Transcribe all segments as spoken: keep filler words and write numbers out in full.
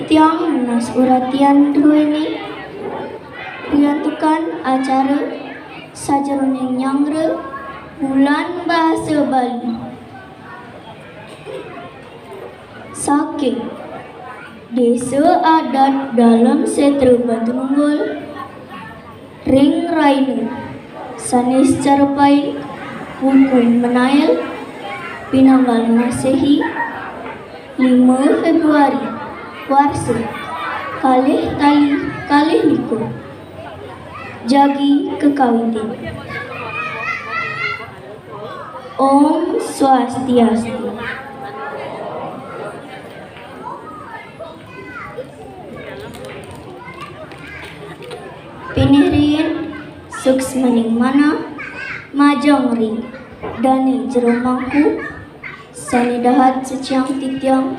Tiang nunas uratian druéné riantukan acara sajeroning nyanggra Bulan Bahasa Bali. Saking Désa Adat Dalem Sétra Batununggul, ring raina sanés cara paing wuku Menail, pinanggal Maséhi, lima Fébruari, warsa kalih tali kalih likur. Jagi kakawitin. Om Swastiastu. Pinih riin, suksmaning manah, majeng ring dané jero mangku, sané dahat suciang titiang.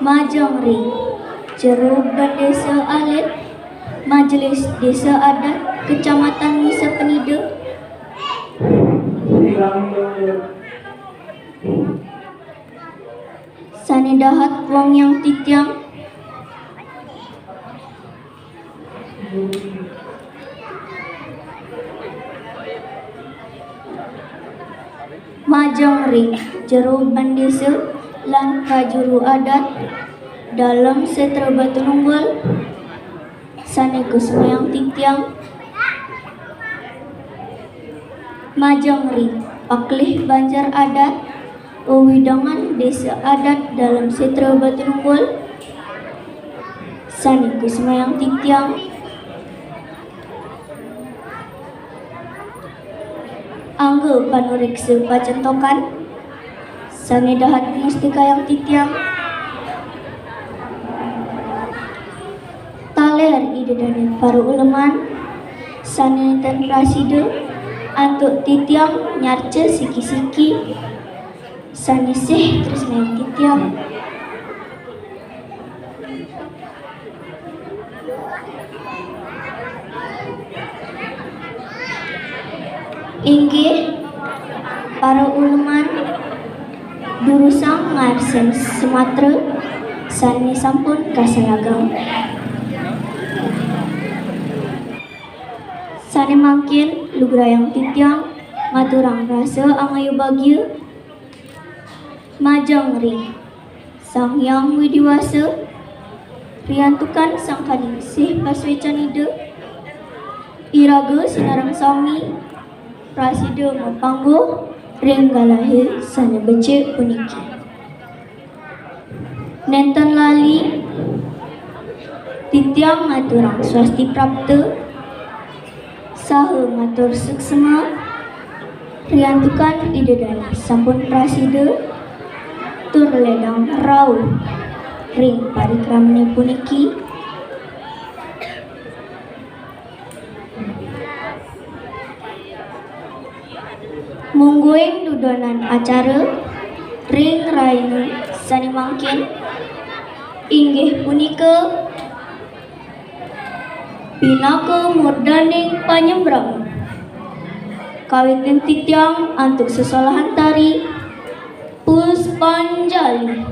Majeng ring jero bendésa alit, Majelis Désa Adat Kecamatan Misa Penida. Sané dahat wangiang titiang. Majeng ring jero bendésa lan kajuru adat Dalem Sétra Batununggul, sané kusumayang titiang. Majeng ring pakelih banjar adat wewidangan Désa Adat Dalem Sétra Batununggul, sané kusumayang titiang. Angga panuréksa pacentokan, sané dahat mustikayang titiang. Taler Ida Dané para uleman, sané nénten prasida antuk titiang nyarca siki-siki, sané sih tresnain titiang. Inggih, para uleman, durusang ngarsan sematra sané sampun kasaragang. Sané mangkin lugrayang titiang ngaturang rasa angayu bagia majeng ring Sang Hyang Widhi Wasa, riantukan sangkaning sih pasuécan Ida, iraga sinareng sami prasida mapangguh ring galahé sané becik puniki. Nénten lali titiang ngaturang swasti prapta saha matur suksma, riantukan Ida Dané sampun prasida tur lédang rauh ring parikramané puniki. Mungguing dudonan acara ring rahina sané mangkin inggih punika pinaka murdaning panyembrang. Kawitin titiang antuk sesolahan tari Puspanjali.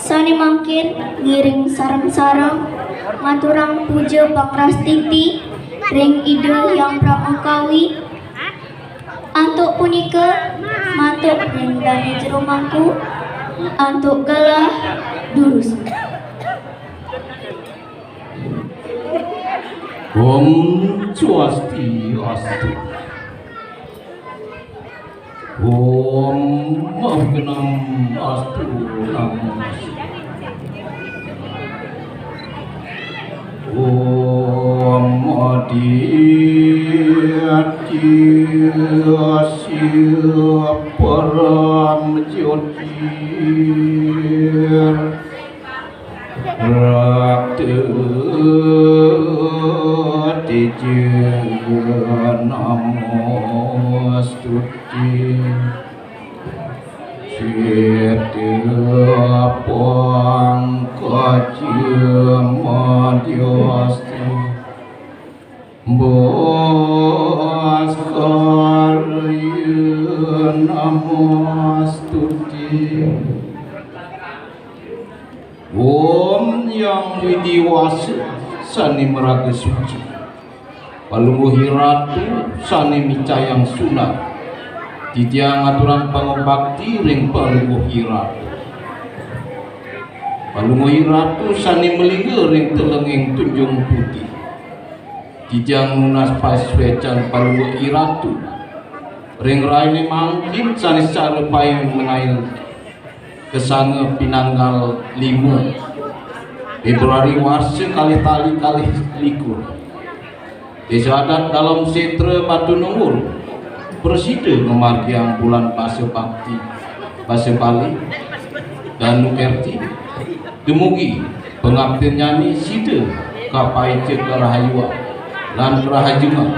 Sané mangkin ngiring sareng-sareng maturang puja pangrastiti ring Ida Hyang Pramakawi. Antuk punika mantuk ring dané jero mangku, antuk galah durus. Om Swastiastu. Om Abhinam Astu Namo. Om Aditya Param Jyotir. Rakta Teja Namostuti. Sita Pankaj Madhyasti. Bhaskara Namostuti. Om Hyang Widhi Wasa sané maraga suci. Palungguh Iratu sané micayang sunat. Titiang ngaturang pangabakti ring Palungguh Iratu. Palungguh Iratu sané malingga ring telenging tunjung putih. Titiang nunas pasuécan Palungguh Iratu ring rahinané mangkin sané sacara paing mengail Kesanga pinanggal lima Februari warsa kalih tali kalih likur. Desa adat Dalem Setra Batu Nunggul prasida ngamargiang Bulan Basa Bakti, Basa Bali, Danu Kerti. Dumugi pangaptinnyane sida kapaica karahayuan lan karahajengan.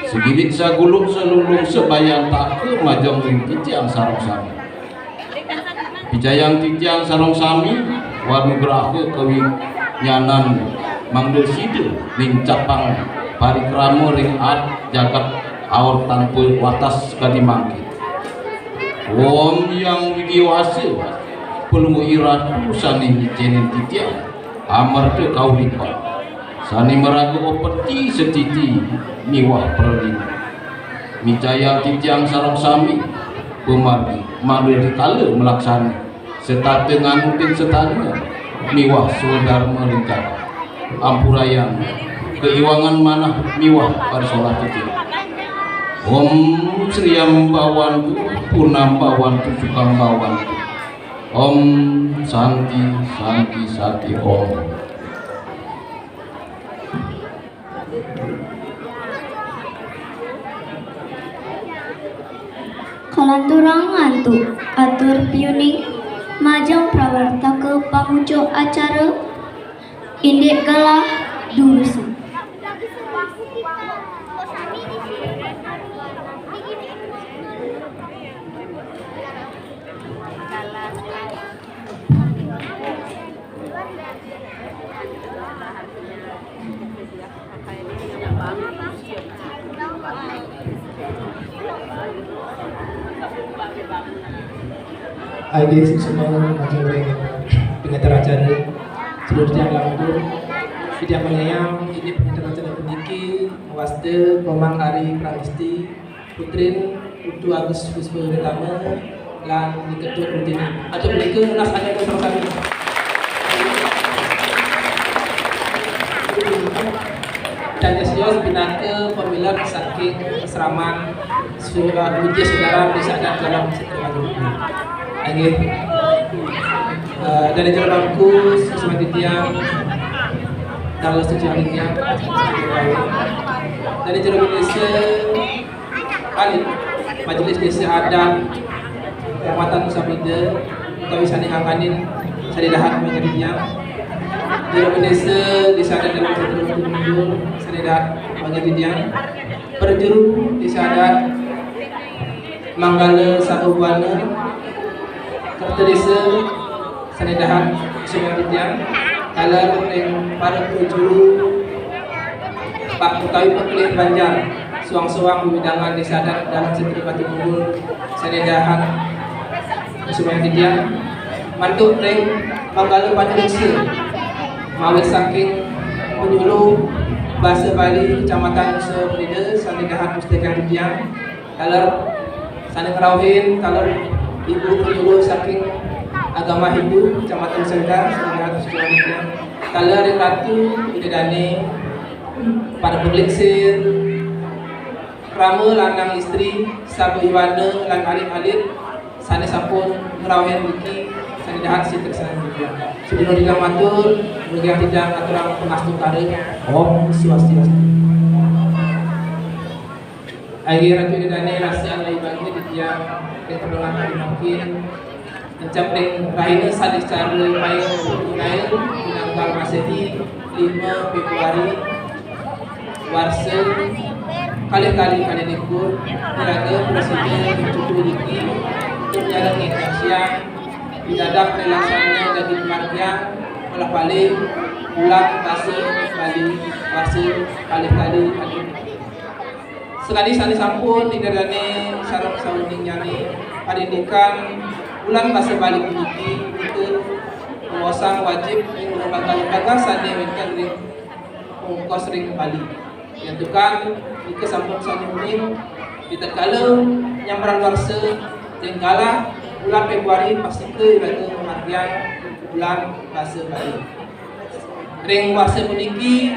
Sagidik saguluk salunglung sabayantaka majeng ring titiang sareng sami. Picayang titiang sareng sami, wanugraha kawinyanan mangda sida nincapang parikrama ring ad jagat aur tanpa watas kadi mangkin. Om Hyang Widhi Wasa, Palungguh Iratu sane ngicenin titiang amerta kauripan, sane maraga upeti setiti miwah pralina. Micayang titiang sareng sami pamargi mangda rikala malaksana setata nganutin setana miwah swadarma ring jagat. Ampurayang kaiwangan manah miwah parisolah titiang. Om Sri Ambawantu, Purnambawantu, Sukambawantu. Om Santi, Santi, Santi Om. Kalanturang antuk atur piuning majeng prawartaka pangucuk acara, indik galah durusang. Ayo, suksma majeng ring pangenter acara. Sedulur titiang langkung, titiang panyayang, indik pangenter acara puniki, wasta Komang Ari Pramesti, putrin Putu Agus Puspawirutama, lan Ni Ketut Rutini. Atur punika nunas anyaman sareng sami. Dados sios pinaka pamilet saking sasraman su-, eh, Widya Saudara Desa Adat Dalem Setra Batu Nunggul. Inggih. Eh, dados jero bangku, suksma titiang, dados titiang titiang. Dados jero bendesa, alit, Majelis Desa Adat Kecamatan Nusa Penida, utawi sane ngangganin sane dahat mangga titiang. Jero bendesa Desa Adat Dalem Setra Batu Nunggul, sane dahat mangga titiang. Prajuru Desa Adat Manggala Saha Buana, Kerta Desa, sane dahat suksma titiang, taler ring para prajuru, Pak utawi Pak Kelih Banjar, soang-soang wewidangan Desa Adat Dalem Setra Batu Nunggul, sane dahat suksma titiang, mantuk ring Manggala Pada Desa, mawit saking penyuluh basa Bali Kecamatan Nusa Penida, sane dahat mustikang titiang, taler sane ngrauhin, taler Ibu Penyuluh saking Agama Hindu Kecamatan Senda, sane dahat mustikang titiang, taler ring Ratu Ida Dane, para panglingsir, rama lanang istri, saha yowana lan alit-alit sane sampun ngrauhin niki, sane dahat sida sane niki. Sedulur titiang matur, dumugi titiang aturang pangastungkara. Om Swastiastu. Inggih Ratu Ida Dane, rasa anai bagi titiang ring pertengahan kadi mangkin. Encep ring rahina sane cara paing pinanggal Masehi, lima Februari, warsa kalih tali kalih likur, iraga prasida cukup niki, untuk nyarengin kasihan, pidabdab ring laksana dadi pamargiang, olah bali, Bulan Basa Bali, warsa kalih tali kalih likur. Sakadi sane sampun Ida Dane sareng sauningnyane parindikan, Bulan Basa Bali puniki nika maosang wajib ring lembaga-lembaga sane wenten ring pungkus ring Bali. Santukan nika sampun sane uning, ritatkala nyambrang warsa ring galah bulan Februari, pastika iraga ngamargiang Bulan Basa Bali. Ring warsa puniki,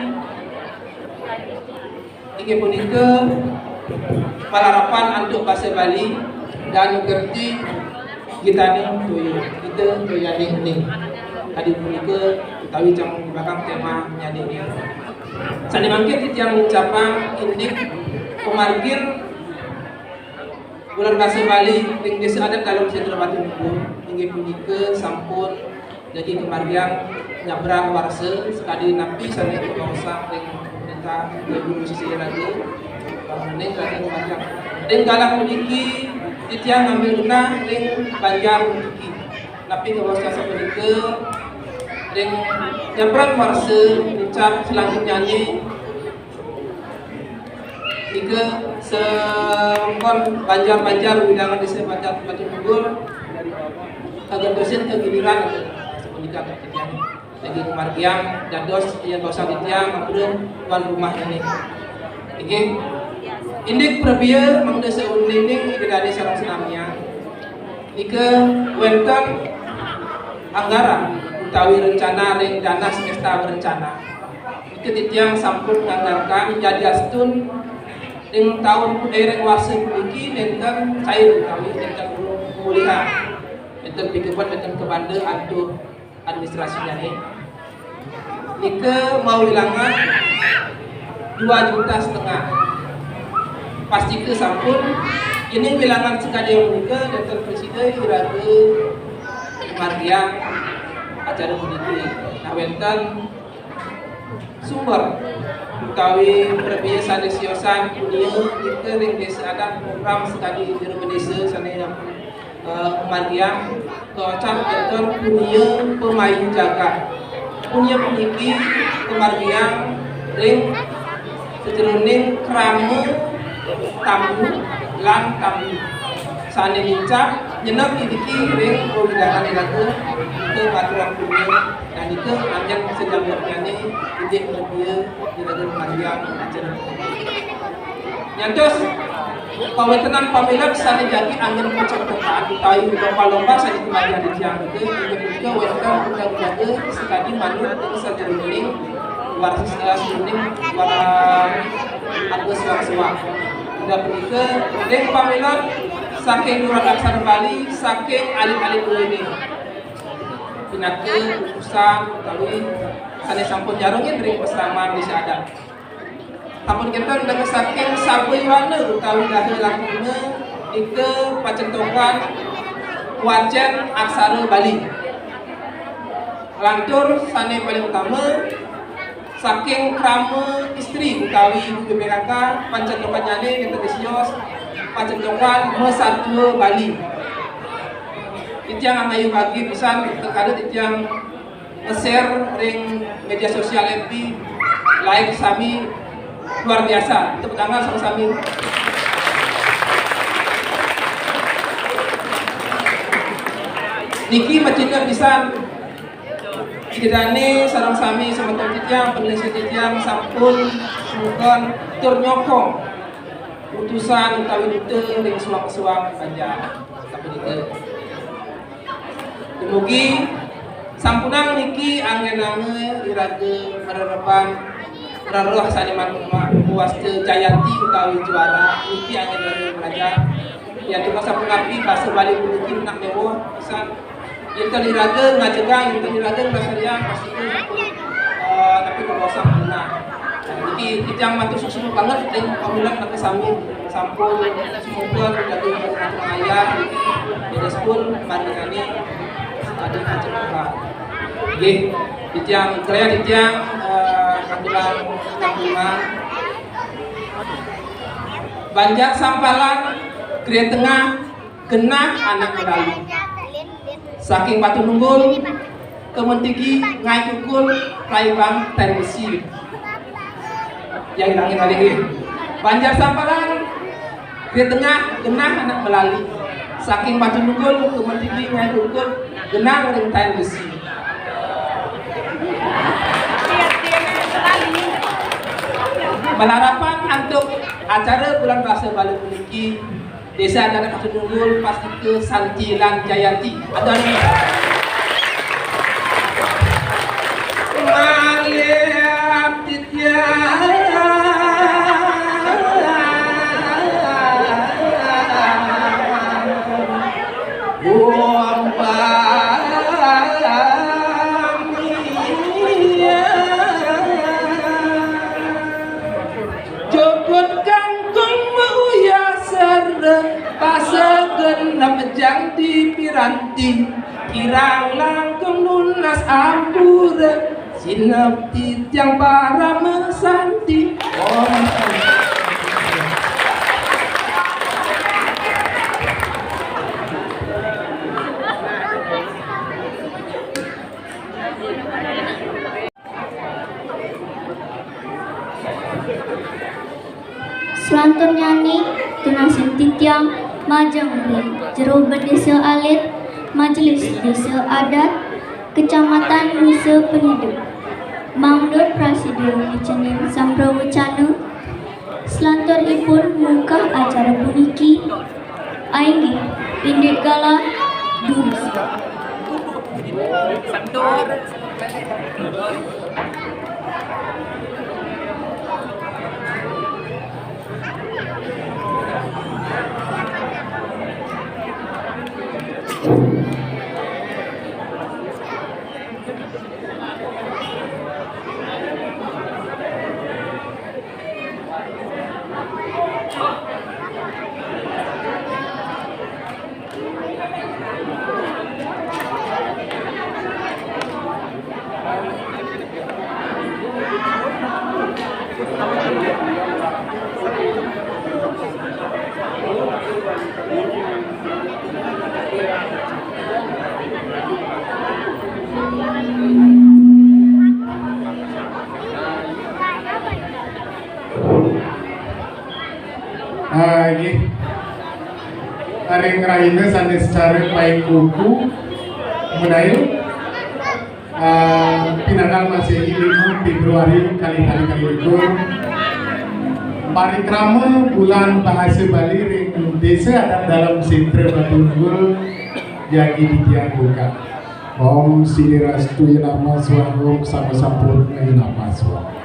inggih punika palarapan antuk basa Bali, Danu Kerti, Kita ni tuyuh, kita tuyuh adik ni. Tadi punika utawi jam belakang tema nyadi ni. Sané mangkin titiang ngucapang indik pamargin Bulan Basa Bali ring Désa Adat Dalem Sétra Batu Nunggal, inggih punika sampun dadi kamargiang nyabran warsa sakadi napi sané kabaosang ring pemerintah Ibu Sisi Raja. Ring galah puniki titiang ngambil genah ring banjar puniki. Napi kabaosang sapunika ring nyabran warsa ngucap selanjutnyané Nika sengkon banjar-banjar widangan Désa Banjar Batu Nunggal kagentosin kagiliran sapunika. Daging kamargiang dados yén basa titiang ampun tuan rumah ini. Inggih. Indik prabéa mangda saunining Ida Dané sareng sinamian. Nika wénten anggaran utawi rencana ring Dana Semesta Berencana. Nika titiang sampun nganggarkan yadiastun ring taun, eh, ring warsa puniki nénten cair utawi nénten pemulihan. Nénten pikebet, nénten kabanda antuk administrasinyané. Nika mawilangan dua juta setengah. Pastika sampun, yéning wilangan sakadi punika nénten prasida iraga margiang acara puniki. Nah, wénten sumber utawi prabéa sané siosan punia nika ring Désa Adat, program sakadi jero désa sané, eh, margiang kocap wénten punia pamayu jagat. Punia puniki kamargiang ring sajeroning krama tambu lan tambi. Sané lincah nyeneng iniki ring wewidangan iraga, nika ngaturang punia, nah nika anjen sajangkepnyané indik prabéa iraga margiang acara. Nyantos kawéntenan pamilet sané jagi anggén pacentokan utawi lomba-lomba sané kamargiang titiang nika, inggih punika wénten undang-undané sakadi manut ring sajeroning warsa, sajeroning warsa adat suang-suang. Inggih punika ring pamilet saking Lurat Aksara Bali, saking alit-alit duéné. Pinaka utusan utawi sané sampun nyarengin ring pasraman Désa Adat. Sampun kénten ring saking Sabda Yowana utawi Raja Lakuna nika pacentokan wacén aksara Bali. Lantur sané paling utama saking krama istri utawi ibu B P K K, pancentokannyané nénten sios, pacentokan masatua Bali. Titiang angayu bagi pisan, kekada titiang nge-share ring media sosial F B, like sami luar biasa. Tepuk tangan sama-sami. Niki macinta pisan. Ida dané sareng sami semeton titiang, panglingsir titiang sampun sungkan tur nyokong utusan utawi duta ring suang-suang banjar. Sapunika. Dumugi sampunang niki anggénanga iraga marerepan reroh sané man-, ma-, mawasta jayanti utawi juara, niki anggénanga maraja. Yan tuah sapunapi basa Bali puniki nak mewah pisan. Yén iraga ngajegang, yén iraga nglestariang, pastika sampun, eh, napi kabaosang punah. Niki titiang matur suksma banget ring pamilet nika sami sampun sumangga dadi ayah, dados pun marginane sakadi ajeng Tuhan. Nggih, titiang, kaya titiang, eh, katurang kampungan. Banjar Sampalan, Gre Tengah, genah anak malalu. Saking Batu Nunggul, Kementigi, Ngaé Tungkul, Pelaibang, Taibesi. Yang ilangin balik, nggih. Banjar Sampalan, Gre Tengah, genah anak malalu. Saking Batu Nunggul, Kementigi, Ngaé Tungkul, genah ring Taibesi. Malarapan antuk acara Bulan Basa Bali puniki, Désa Adat Batu Nunggul pastika santi lan jayanti. Atur malih titiang. Ampura, sineb titiang parama santi. Om Santi. Selanturnyané tunas titiang majeng ring Jero Bendésa Alit, Majelis Désa Adat, Kecamatan Nusa Penida. Mangda prasida ngicénin samprawecana. Selanturnipun mungkah acara puniki, inggih indik galah durus. Ah, inggih. Ring rahina sané sacara paikuku, menawi, ah, pinanggal Maséhi lima Fébruari kalih tali kalih likur. Parikrama Bulan Bahasa Bali ring Désa Adat Dalem Sétra Batu Unggul jagi titiang buka. Om Sri Rastu Yenama Swaha, Om Sama Sampurna Yenama Swaha.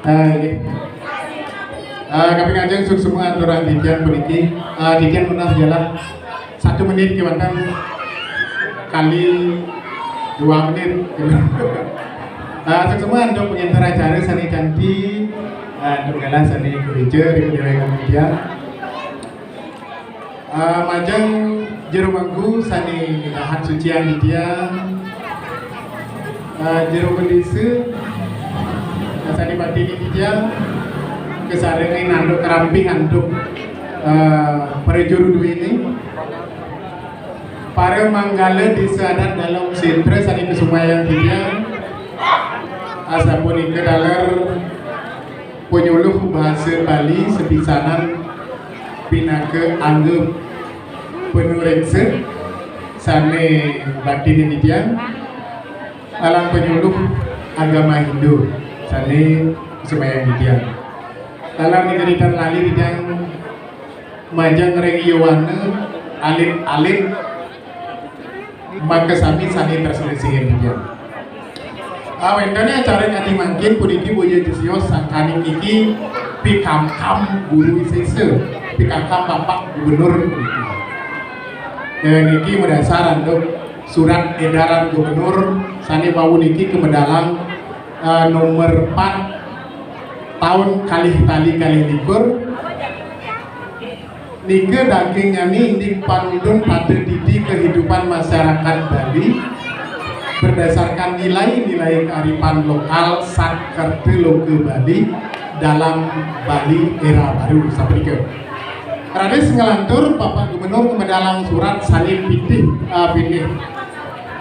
Ah, nggih. Ah, kaping ajeng suksma aturang titiang puniki. Ah, titiang nunas jalan satu menit kéwanten kali dua menit. Ah, suksma antuk pangenter acara sané cantik, ah, antuk galah sané gereja ring déwék titiang. Ah, majeng jero mangku sané dahat suciang titiang. Ah, jero bendésa, ah, sané batinin titiang, kasarengin antuk karampih antuk, ah, para juru duéné. Para manggala Désa Adat Dalem Sétra sané kasumayang titiang. Asapunika taler panyuluh basa Bali sapisanan pinaka angga panuréksa sané batinin titiang, taler panyuluh agama Hindu sané kasumayang titiang. Taler nika tan lali titiang majeng ring yowana alit-alit makasami sané tresna sihin titiang. Ah, wénten acara kadi mangkin puniki boya jesios sangkaning niki pikamkam Guru Wisésa, pikamkam Bapak Gubernur puniki. Eh, niki madasar antuk surat edaran gubernur sané wau niki kamedalang, eh, nomor empat tahun kalih tali kalih likur. Nika dagingnya ni indik panuntun pada didi kehidupan masyarakat Bali berdasarkan nilai-nilai kearifan lokal Sakerta Loka Bali dalam Bali era baru sapunika. Raris nglantur Bapak Gubernur kamedalang surat sané pitih, ah, pinih.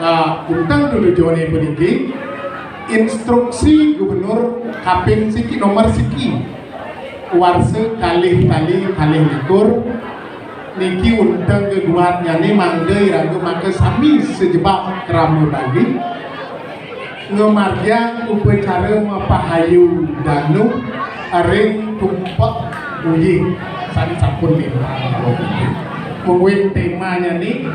Ah, unteng tulujoné puniki instruksi Gubernur kaping siki nomor siki warsa kalih tali kalih likur niki unteng geguatnyané mangda iraga makasami sajebag krama Bali ngamargiang upacara mapahayu danu ring tumpek buying sané sampun lintang. Mungguing témanyané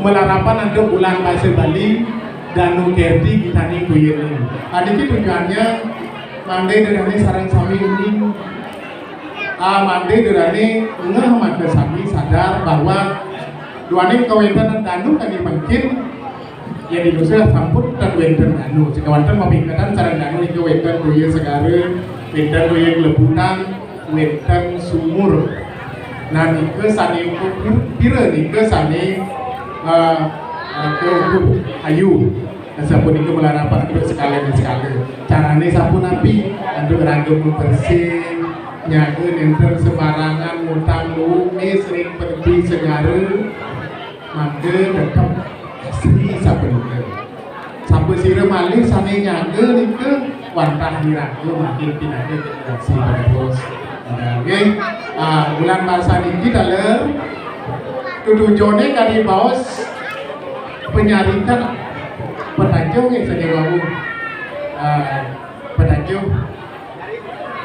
malarapan antuk Bulan Basa Bali Danu Kerthi Gitaning Buying. Puniki tujuannya mangda ida dané sareng sami uning Ah, mangda duaning ngeh mangda sami sadar bahwa duaning kawéntenan danu kadi mangkin, yén di Indonesia sampun ten wénten danu. Sakéwanten mapiketan sareng danu nika wénten toya segara, wénten toya klebutan, wénten sumur. Nah, nika sané ukur pir-, pira nika sané, eh, eh, kaukur ayu. Sapunika malarapan antuk sekalian sekala. Carané sapunapi? Antuk raga mabersih, nyaga nénten sembarangan ngutang duit ring penepi segara, mangda tetep asri sapunika. Sapasira malih sané nyaga nika wantah iraga mangkin pinaka generasi penerus. Nggih, ah, bulan basa niki taler tetujoné kadi baos panyarikan petajo nggih sané wau. Ah, petajo.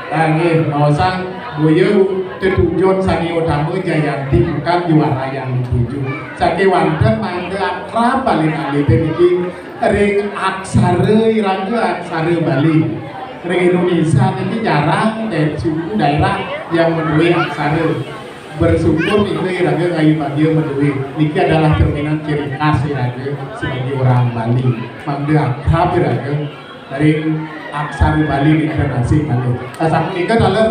Ah, nggih, maosang boya tetujon sané utama Jayanti bukan juara yang dituju. Sakéwanten mangda akrab alit-alité niki ring aksara iraga, aksara Bali. Ring Indonesia niki jarang dai-, suku daerah yang madué aksara. Bersyukur nika iraga ngayu bagia madué. Niki adalah cerminan ciri khas iraga sebagai orang Bali. Mangda akrab iraga ring aksara Bali nika asih malih. Sasapunika taler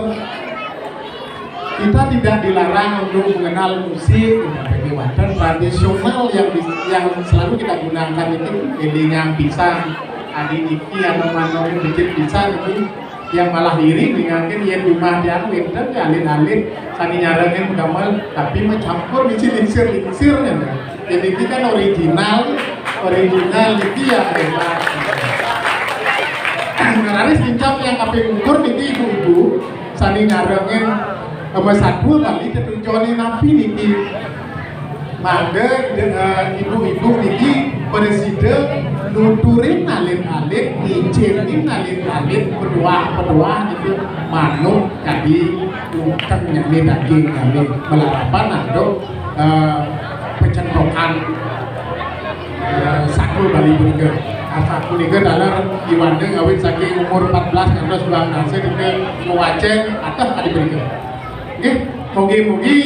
kita tidak dilarang untuk mengenal musik, tetapi wonten tradisional yang bis-, yang selalu kita gunakan itu elingang pisan. Adi niki anu manorin becik pisan niki yang malah iri ningalin yén jumah tiang wénten alit-alit sané nyarengin damel, tapi macampur misi lingsir-lingsir niki. Yén niki kan original, original niki ya hebat. Nah, raris nincap yang kaping ukur niki ibu-ibu sané nyarengin, eh, masatua Bali tetujoné napi niki. Mangda, eh, ibu-ibu niki prasida nuturin alit-alit, ngicénin alit-alit, petuah-petuah niki manut kadi uteng nyané daging nyané malarapan antuk, eh, pacentokan, eh, satua Bali punika. Sapunika taler I Wanda ngawit saking umur empat belas ngantos dua belas nika ngwacén ateh kadi punika. Nggih, mugi-mugi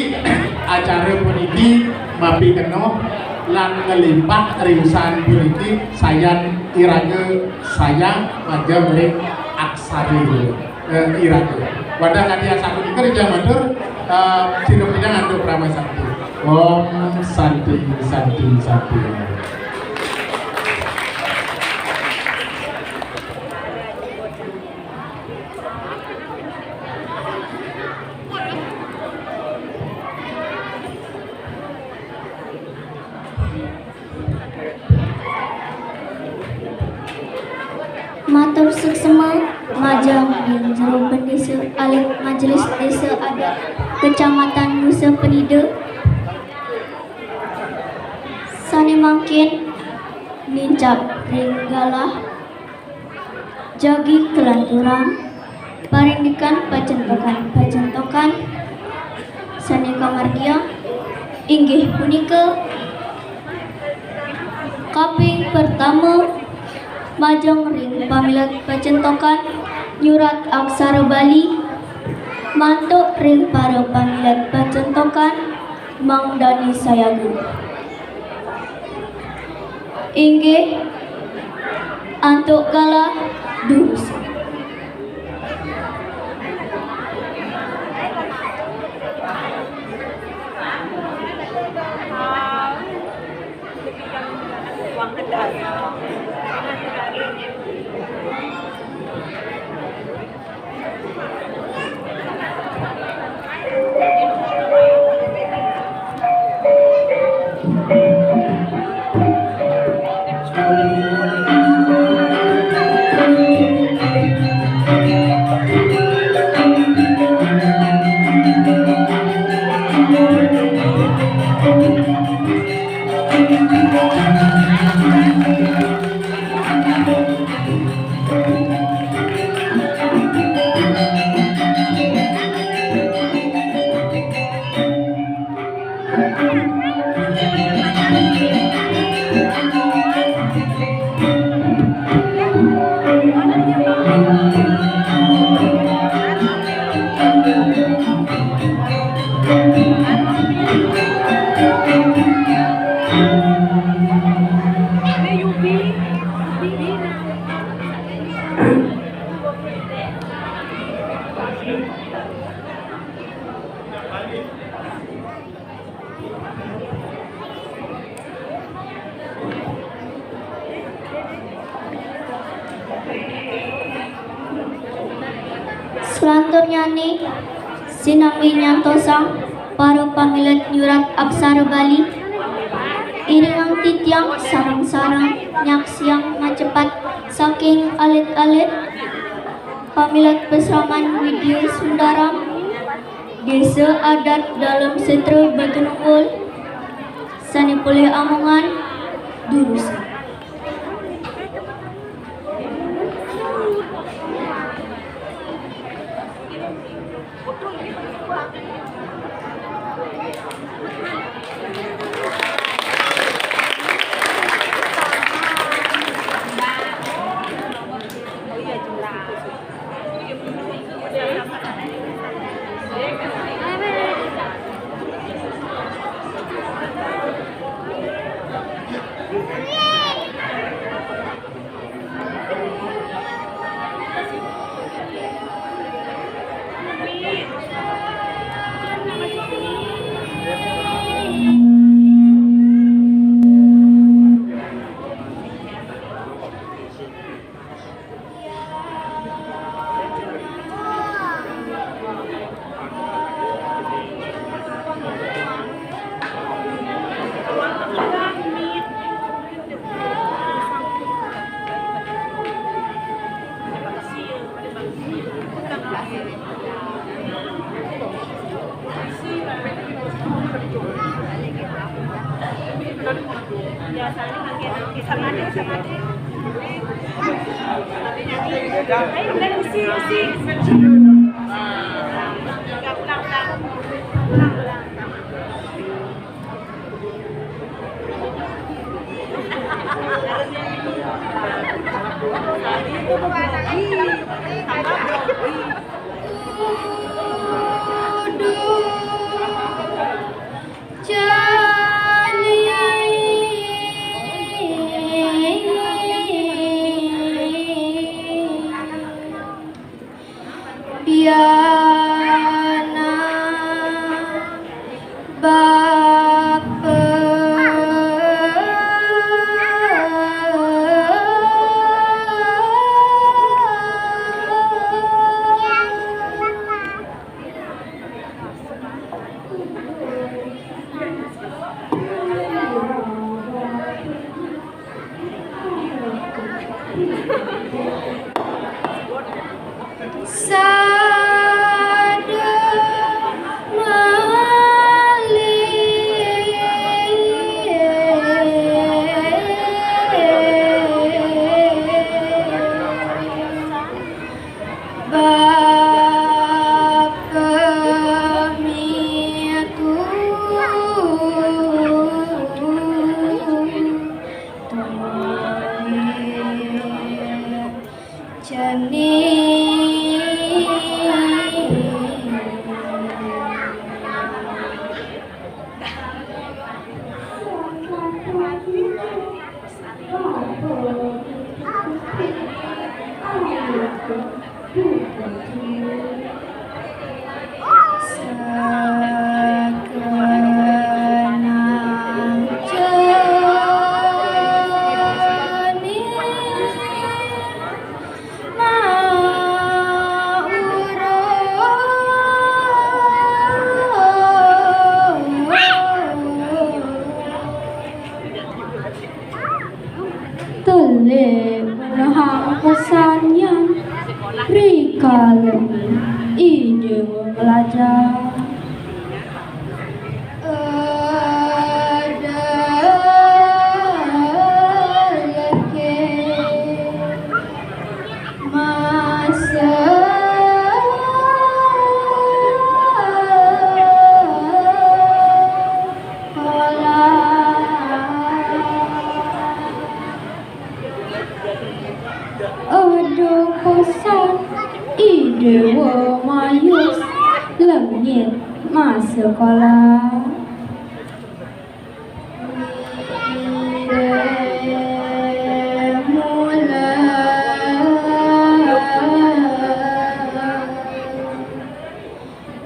acara puniki mapikenoh lan nglimpah riusan puniki sayan iraga sayang majeng ring aksara, eh, iraga. Wantah kadi asapunika ring matur, eh, sineb titiang antuk parama santi. Om Santi, Santi, Santi. Matur suksma majeng ring jero bendésa alit Majelis Désa Adat Kecamatan Nusa Penida. Sané mangkin nincap ring galah jagi kalanturang parindikan pacentokan-pacentokan sané kamargiang inggih punika kaping pertama majeng ring pamilet pacentokan nyurat aksara Bali, mantuk ring para pamilet pacentokan Mang Dani Sayaga. Inggih, antuk galah durus. Turnyané sinambi nyantosang para pamilet nyurat aksara Bali. Iringang titiang sareng-sareng nyaksiang macepat saking alit-alit pamilet Pasraman Widya Sundaram, Désa Adat Dalem Sétra Batanunggul, sané polih amongan durusang. Piana bapa. Sada malih. Bapa miku. Cening. Telik menehang pesanyan ri kala Ida melajar. Ada lagi masa sekolah. Aduh, bosan. I Déwa Mayus, lengit masa sekolah. Mula.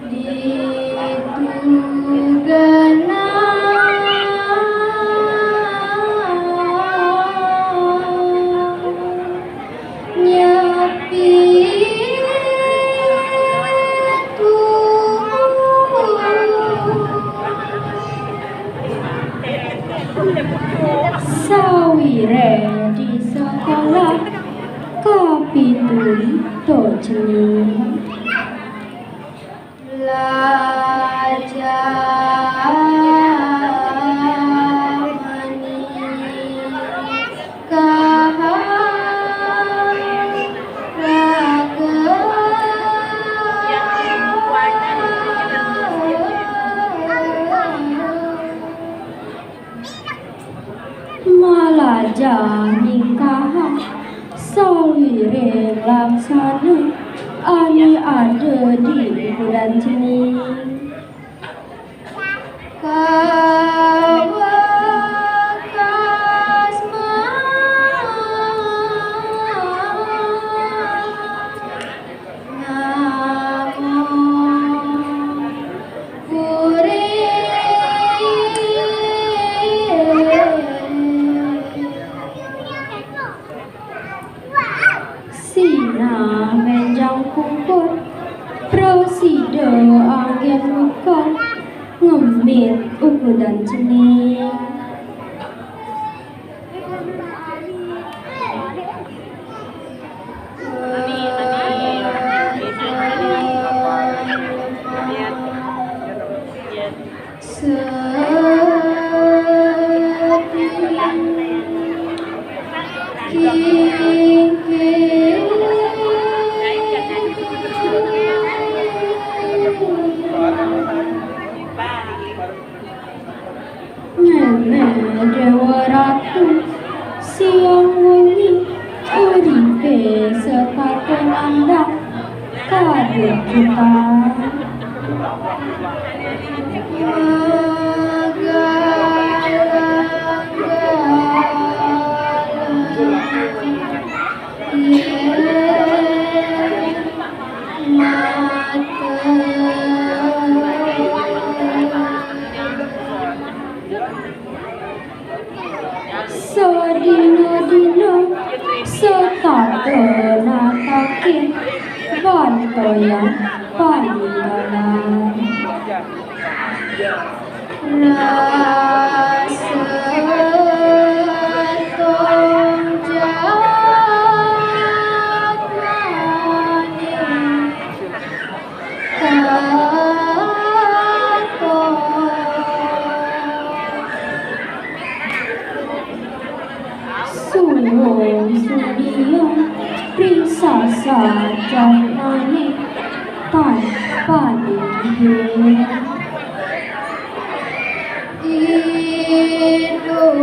Ditu genah nyepi. Sawiréh di sekolah kapitulito cening. Lajah menikah raga. Malajah ningkahang sawiréh laksana ané ada di ukuran cening. Kawekas Sinah ménjang pungkur, prasida anggén wekal ngemit ukudan cening. Mémé Déwa Ratu, siang wengi uripé setata nandhang kadukita. Sadina-dina setata natakin bantoyan paninggalan. Rasa tong jamané. Suwung sudiang risasat jamané tan paninggihin. Idup.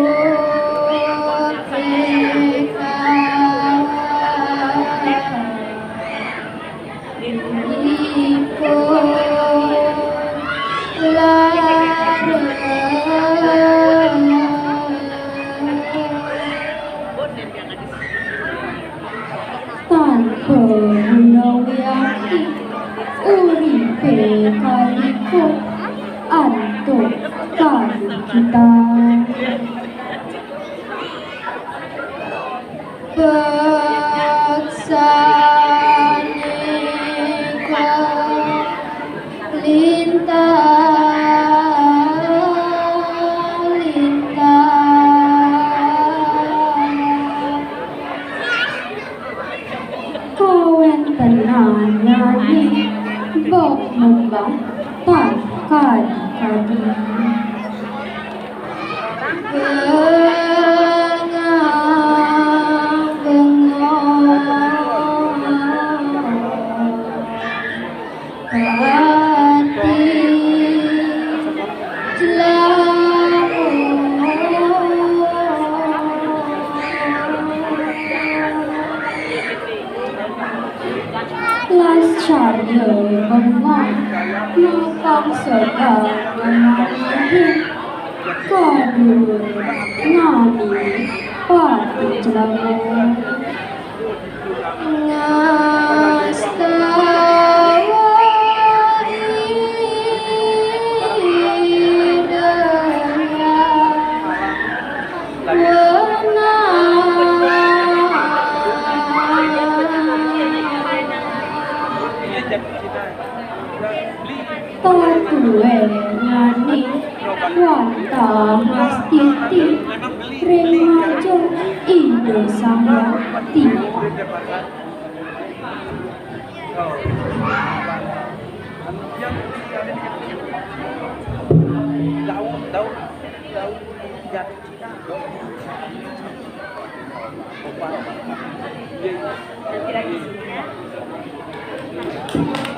Tanpa guna wiakti, uripé kaliku antuk kadukita. Peksané kalintang-lintang. Kawéntenannyané bek nembang tan kadi-kadi. Bengang-bengong ati jelamu. Las carya bengong, mapang sedeng ngemani kadur nani pati celana. Ngastawa Ida Hyang Wenang. Tatuényané Tamas titi ring maja Ida Sang Hyang Widi.